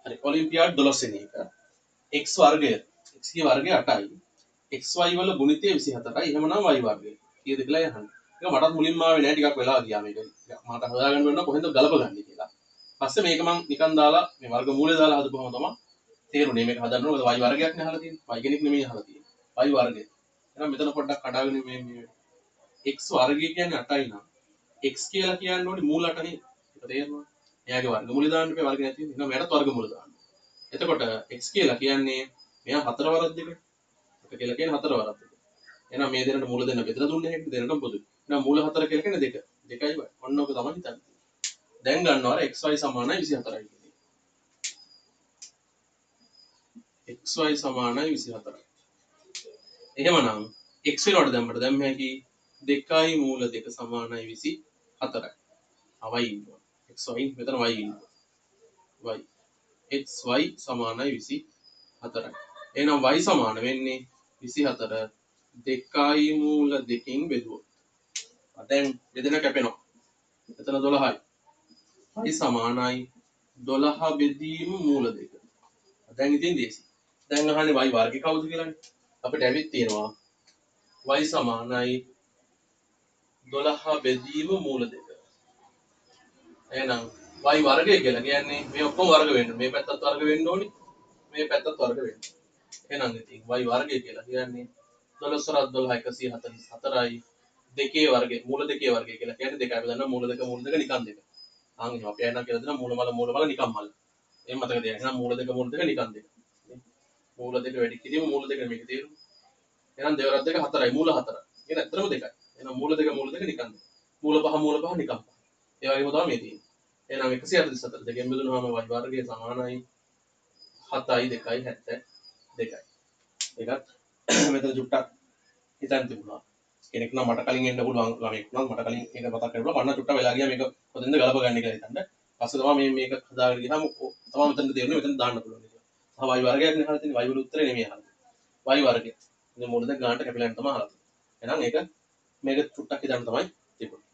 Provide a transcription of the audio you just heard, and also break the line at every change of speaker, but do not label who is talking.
හරි, ඔලිම්පියාඩ් 12 වෙනි එක. X වර්ගය, x ගේ වර්ගය 8යි. XY වල ගුණිතය 24යි. එහෙමනම් y වර්ගය කීයද කියලා අහන්න. ඒක මටත් මුලින්ම ආවේ නෑ, ටිකක් වෙලා ගියා මේක. මට හොයාගන්න බැරුණා කොහෙන්ද ගලපගන්නේ කියලා. පස්සේ මේක මං නිකන් දාලා මේ වර්ග මූලය දාලා හදපුවම තමයි තේරුනේ මේක හදන්න ඕන. මොකද y වර්ගයක් නේ අහලා තියෙන්නේ. Y කෙනෙක් නෙමෙයි අහලා තියෙන්නේ. Y වර්ගය. එහෙනම් මෙතන පොඩ්ඩක් කඩාගෙන මේ මේ x වර්ගය කියන්නේ 8යි නම් x කියලා කියන්න ඕනේ මූල 8 නේද? ඒක තේරෙනවද? එයාගේ වර්ගමූලය දාන්න එපා, වර්ග නැති වෙන්නේ. එහෙනම් මෙයාටත් වර්ගමූල දාන්න. එතකොට x කියලා කියන්නේ මෙයා 4 වරක් 2. 8 කියලා කියන්නේ 4 වරක් 2. එහෙනම් මේ දෙන්නට මූල දෙන්න බෙදලා දුන්නේ හැටි දෙන්නටම පොදුයි. එහෙනම් මූල 4 කියලා කියන්නේ 2. 2යි y. ඔන්න ඔක තමයි හිතන්නේ. දැන් ගන්නවා අර xy සමානයි 24යි කියන එක. Xy සමානයි 24යි. එහෙමනම් x වෙනවට දැම්මට දැම්ම හැකි 2යි මූල 2 සමානයි 24යි. ආ y ඉන්නවා. Xy මෙතන y ඉන්නවා. Y xy සමානයි 24යි. එහෙනම් y සමාන වෙන්නේ 24 2යි මූල 2කින් බෙදුවොත්. දැන් බෙදෙන කැපෙනවා. එතන 12යි. Y සමානයි 12 බෙදීම මූල 2. දැන් ඉතින් දේසි. දැන් අහන්නේ y වර්ගය කවුද කියලානේ. අපිට ඇවිත් තියෙනවා y සමානයි 12 බෙදීම මූල 2. එහෙනම් y වර්ගය කියලා කියන්නේ මේ ඔක්කොම වර්ග වෙන්න. මේ පැත්තත් වර්ග වෙන්න ඕනි. මේ පැත්තත් වර්ග වෙන්න. එහෙනම් ඉතින් y වර්ගය කියලා කියන්නේ 12 වරක් 12 144යි. දෙකේ වර්ගය මූල දෙකේ වර්ගය කියලා කියන්නේ දෙකයි. අපි දන්නවා මූල දෙක මූල දෙක නිකන් දෙක. ආන් එහෙනම් අපි අයනම් කියලා දෙනවා මූල මල මූල මල නිකන් මල. එහෙනම් මතක තියාගන්න. එහෙනම් මූල දෙක මූල දෙක නිකන් දෙක. මූල දෙක වැඩි කිරීම මූල දෙක මේක තේරුම. එහෙනම් දෙවරක් දෙක 4යි මූල 4. ඒ ඇත්තටම දෙකයි. එහෙනම් මූල දෙක මූල දෙක නිකන් දෙක. මූල පහ මූල පහ නිකන් පහ. ඒ වගේම තමයි මේ තියෙන්නේ. එහෙනම් 144 දෙකෙන් බෙදුනහම y වර්ගය සමානයි 7යි 2යි 72යි. ඒකත් මෙතන චුට්ටක් හිතන්න තිබුණා. කෙනෙක් නම් මට කලින් එන්න පුළුවන් ළමෙක් නම් මට කලින් ඒක මතක් කරගන්න පුළුවන්. මම නම් චුට්ටක් වෙලා ගියා මේක කොතෙන්ද ගලපගන්නේ කියලා හිතන්න. පස්සේ තමයි මේ මේක හදාගෙන ගියාම තමයි මෙතනට තේරුනේ මෙතන දාන්න පුළුවන් කියලා. සහ y වර්ගයක් නේ අහලා තියෙන්නේ. Y වල උත්තරේ නෙමෙයි අහලා තියෙන්නේ. Y වර්ගය. ඉතින් මූල දෙක ගානට කැපිලා යන තමයි අහලා තියෙන්නේ. එහෙනම් ඒක මේක චුට්ටක් හිතන්න තමයි තිබුණේ.